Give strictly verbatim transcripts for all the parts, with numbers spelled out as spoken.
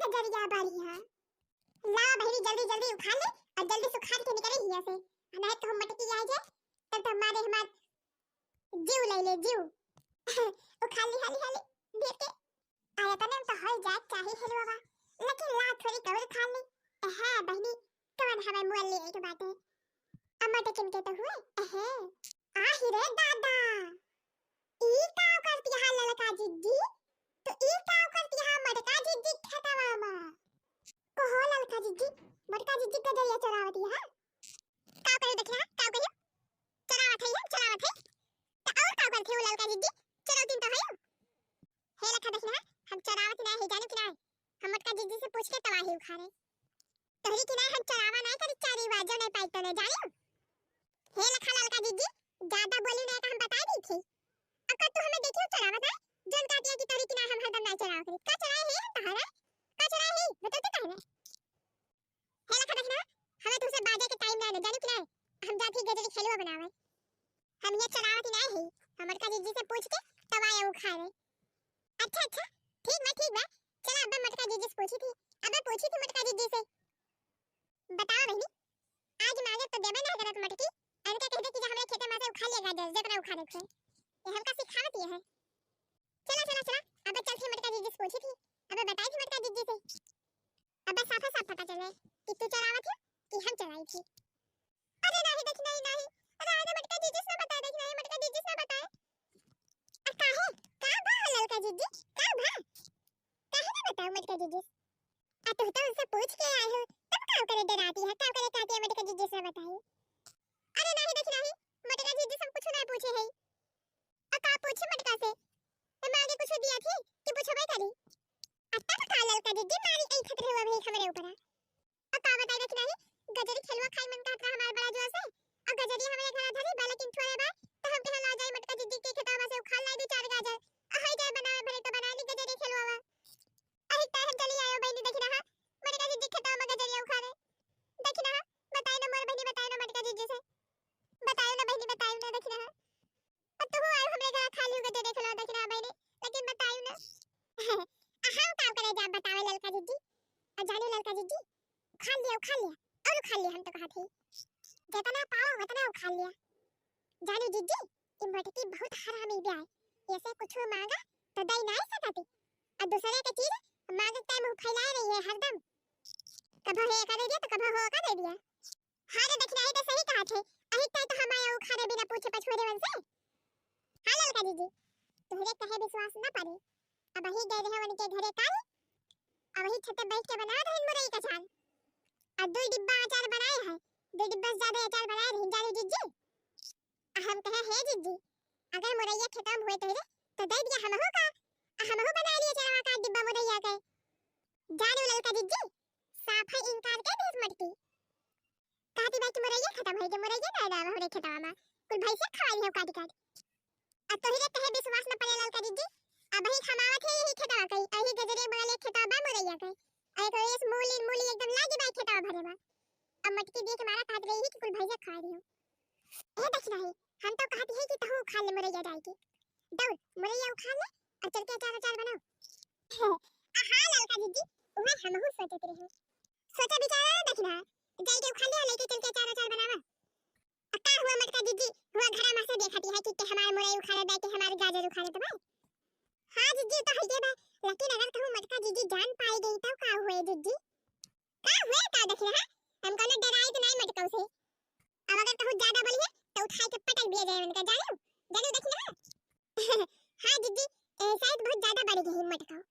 गजरिया बढ़िया। लावा बहिनी, जल्दी जल्दी उखाड़ ले और जल्दी से उखाड़ के निकले हिया से, नहीं तो हम मटकी आ जाए, तब तो हमारे, हमार जीव ले ले, जीव। उखाड़ ली हाली हाली, देख के। अरे तने तो होई जाए चाही हलवा, लेकिन ला थोड़ी कवर उखाड़ ली। हाँ बहिनी, कवन हमें मुआ ले एक बात है। अम्मा तो किनके तो हुए। अहे। आही रे दादा, ई का करती है ललका जिज्जी? तो ई का करती है मटका जिज्जी खेतवा में? कहो ललका जिज्जी, मटका जिज्जी गजरिया चोरावती है? का करी देखिया, का करी? चोरावत है, चोरावत है। तो और का करती हो ललका जिज्जी? चोरावती तो है। हे लखा देखना, हम चोरावत ना है, जाने कि ना? हम मटका जिज्जी से पूछ के तबाही उखाड़े। तोहरी की नाई हम चोरावा नाई करी, चारी बाजो नाई पाई तने, जानियो? हे लखा ललका जिज्जी, ज्यादा बोली नाई तो हम बताई दी थी। अब का तू हमें देखियो चोरावा नाई, जौन कहती है कि तोहरी की नाई हम हरदम नाई चोरावा करी। का चोराए है हम तोहरा? का चोराए है? बता तो कहना। हे लखा देखना, हमें तुमसे बाजे के टाइम नाई ना, जानियो कि नाई? हम जाती गजरी खेलवा बनावे। हम ये चोरावत नाई है, हम मटका जिज्जी से पूछ के तबाही उखाड़े। अच्छा, अच्छा, ठीक बा, ठीक बा। चला, अब्बे मटका जिज्जी से पूछी थी, अब्बे पूछी थी मटका जिज्जी से। बताओ बहिनी, आज मांगे तो देबे ना करत मटकी, अनके कह दे कि जा हमरे खेते में से उखाड़ ले गाजर, जितना उखाड़े थे। ये हमका सिखावत ये है। चला, चला, चला, अब्बे चल थी मटका जिज्जी से पूछी थी, अब्बे बताई थी मटका जिज्जी से। अब्बे साफे साफ पता चले कि तू चलावत है कि हम चलाई थी। अरे नाही, देखी नाही, नाही। अरे, अरे, मटका जिज्जी से ना बताए, देखी नाही, मटका जिज्जी से ना बताए। आ, काहे? का भा ललका जिज्जी? का भा? काहे ना बताओ मटका जिज्जी से? आ, तू तो उनसे पूछ के आए हो, तब का करे डराती है, का करे कहती है मटका जिज्जी से ना बताए? अरे नाही, देखी नाही, मटका जिज्जी से हम कुछ ना पूछे है। आ, का पूछी मटका से? ए, मांगे कुछ दिया थी कि पूछबे करी? आ, तब का ललका जिज्जी मारी ऐ खतरे हुआ भी हमरे ऊपर है। अब का बताई देखी नाही, गजरी खेलवा खाई मन कहत रहा हमार बड़ा जोर से। अब गजरी हमरे घर धरी बा, लेकिन थोड़े बा, तो हम कहे ला जाई मटका जिज्जी के खेतवा से उखाड़ लाई दू चार गाजर। आ, होई जाए बनावे भरे तो बनाए ली गजरी खेलवा। अही ताई हम चली आयो बहिनी, देखी रहा, मटका जिज्जी खेतवा में गजरिया उखाड़े। देखी रहा, बताए ना मोर बहिनी, बताए ना मटका जिज्जी से। बतायो ना बहिनी, बतायो ना, देखी रहा। अब तू आयो हमरे घर खा लियो गजरिया खेलवा, देखी रहा बहिनी, लेकिन बतायो ना। आ, हम का करे जा बतावे ललका जिज्जी। आ, जाने ललका जिज्जी, उखाड़ लिया, उखाड़ लिया, और उखाड़ लिया, हम तो कहा थे। जितना पाओ उतना उखाड़ लिया। जाने जिज्जी, ई मटकी बहुत हरामी बा है। ऐसे कुछ मांगा तो दई नहीं सकती। और दूसरे के चीज मांगे के मुंह फैलाए रही है हरदम। कभो हे का दे दिया तो कभो हो का दे दिया। हाँ रे दखिनही तो सही कहा थे। अही ताई तो हम आए उखाड़े बिना पूछे पछोरे मन से। हाँ ललका जिज्जी, तोहरे कहे विश्वास ना पड़े। अबही गए रहे उनके घरे काल, अबही छते बैठ के बनावत रहिन मुरई का अचार। आ दो डिब्बा अचार बनाए हैं, दो डिब्बा से ज्यादा अचार बनाए रहिन जाने जिज्जी। आ हम कहे, "हे जिज्जी, अगर मुरैया खेतवा में होए तोहरे, तो दे दिया हमहू का, आ हमहू बना लिए चरवा का डिब्बा मुरैया के।" जाने ललका जिज्जी, साफे इनकार कर दिस मटकी। कहती बा कि मुरैया खत्म होई गए, मुरैया ना आवा हमरे खेतवा में, कुल भैंसे खवाई है काट काट। अब तोहरे कहे विश्वास न पड़े ललका जिज्जी, अबही खमावत है यही खेतवा कई, यही गजरे बगल एक खेतवा बा मुरैया कई, आ एक रेस मूली, मूली एकदम लागी बा खेतवा भरे बा। अब मटकी देख मारा कहत रही कि कुल भैंसे खा रही हो। ए दखिनही, हम तो कहती है कि तहू खा ले मुरैया डाल के। दौड़, मुरैया उखाड़ ले और चल के अचार अचार बनाओ। आ हाँ ललका जिज्जी, उहे हमहू सोचत रही। सोचा विचारा ना दखिनहा, जाई के उखाड़ ले लेके चल के अचार अचार बनावा। आ का हुआ मटका जिज्जी, हुआ घरा में से देखती है कि के हमारे मुरई उखाड़े बा, के हमारे गाजर उखाड़े तो बा। हाँ जिज्जी, तो है बा, लेकिन अगर कहूँ मटका जिज्जी जान पाई गई तो का हुए जिज्जी? का हुए का दखिनहा? हम कौनो डराई तो नहीं मटकऊ से। अब अगर कहूँ ज्यादा बोली है तो उठाई के पटक दिया जाए उनका, जानो? जानो दखिनहा? हाँ जिज्जी, ए, शायद बहुत ज्यादा बढ़ गई मटकऊ।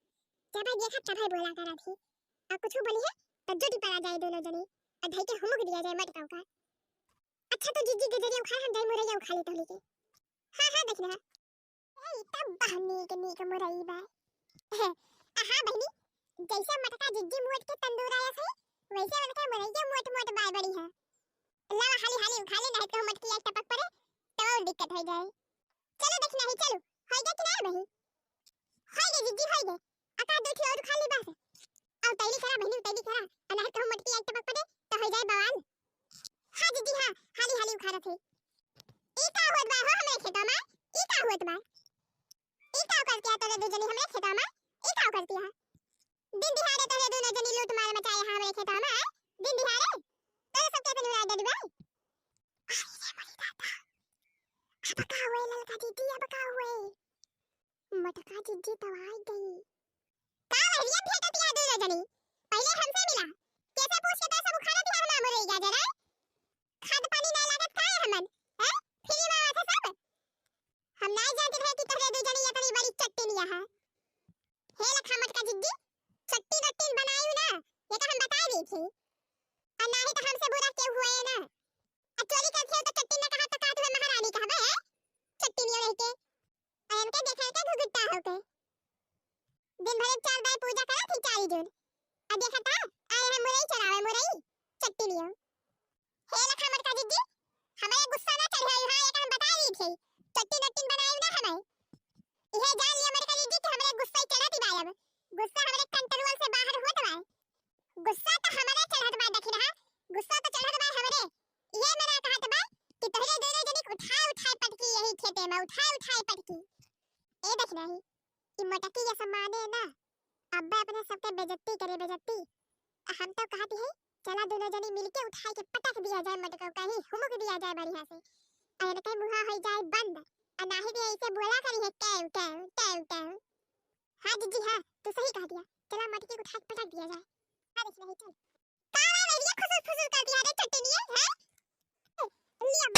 जब देखा तब बोला करा थी। और कुछ बोली है तो जुटी पड़ा जाए दोनों जने और धई के हुमुक दिया जाए मटकऊ का। अच्छा तो जिज्जी गजरिया उखाड़, हम जाई मुरैया उखाड़ लेते लेके। हाँ हाँ दखिनहा। ए, ई तब बा नीक नीक मुरई बा। आ हाँ बहिनी, जैसे मटका जिज्जी मोट के तंदूर आया है, वैसे उनके मुरैया मोट मोट बाय बड़ी है। लावा हाली हाली उखाड़ ले, नहीं तो मटकी एक टपक पड़े तो और दिक्कत हो जाए। चलो दखिनही, चलो, होई गए कि नहीं बहिन? होई गए जिज्जी, होई गए। अका दो ठो और उखाड़ ली बस। और तैली करा बहिनी, तैली करा, अनहर कहूँ मटकी एक टपक पड़े तो हो जाए बवाल। हाँ जिज्जी हाँ, हाली हाली उखाड़त है। ई का होत बा हो हमरे खेतवा में? ई का होत बा? ई का करती है तोरे दो जनी हमरे खेतवा में? ई का करती है? दिन दिहाड़े तोरे दो लूट मार मचाए हैं हमरे खेतवा में, हैं? दिन दिहाड़े? तोरे सबके अपन उड़ा दे दुबे। अरे रे मोरी दादा, अब का हुए ललका दीदी, अब का हुए? मोटका जिज्जी तो आ गई। का लहरिया भेंटत यहाँ दूनो जनी? पहिले हमसे मिला। कैसे पूछ के तो सब उखाड़त यहाँ हमार मुरई गाजर, हैं? खाद पानी ना लागत का है हमन? हैं? फ्री में आवत है सब? हम नाई जानत रहे कि तोहरे दू जनी इतनी बड़ी चट्टिनिया है। हे लखा मोटका जिज्जी, चट्टी दट्टी बनाई ना, ये तो हम बता दी थी। और ना ही तो हमसे बुरा केहू हुए ना। अब चोरी करते हो तो चट्टी ना कहा तो का तुम्हें महारानी कहबे, हैं? चट्टिनिया रह के। और इनके देखे के घुघुट्टा होके। दिन भर एक चार बार पूजा करा थी चारी जून। और देखा था, आए हैं मुरई चरावे, मुरई, चट्टिनिया। हे लखा मोटका जिज्जी, हमरे गुस्सा ना चढ़े, हाँ, ये तो हम बता दी थी। चट्टी दट्टी बनाई ना हमें। इहे जान लिया मोटका जिज्जी कि हमरे गुस्सा ही चढ़त ही बा अब। गुस्सा हमरे कंट्रोल से बाहर होत बा। गुस्सा तो हमरे चढ़त बा, देखी रहा, गुस्सा तो चढ़त बा हमरे। ये मेरा कहत बा कि तोहरे दोनों जनी के उठाए उठाए पटकी यही खेते में, उठाए उठाए पटकी। ए देख रही, ई मोटकी ये सब माने ना, अब्बे अपने सबके बेइज्जती करे, बेइज्जती। आ हम तो कहती है, चला दोनों जनी मिलके उठाए के पटक दिया जाए मोटका, कहीं हुमुक दिया जाए बढ़िया से। और इनके मुँहा हो जाए बंद, और ना ही भी ऐसे बोला करी है, टैव, टैव, टैव, टैव। हाँ जिज्जी, हाँ, तू सही कह दिया। चला मोटकी को उठा के पटक दिया जाए। हाँ, देख रही, चल। का रे, ये खुसुर फुसुर कर दिया रे चट्टनिया, हैं? लिया।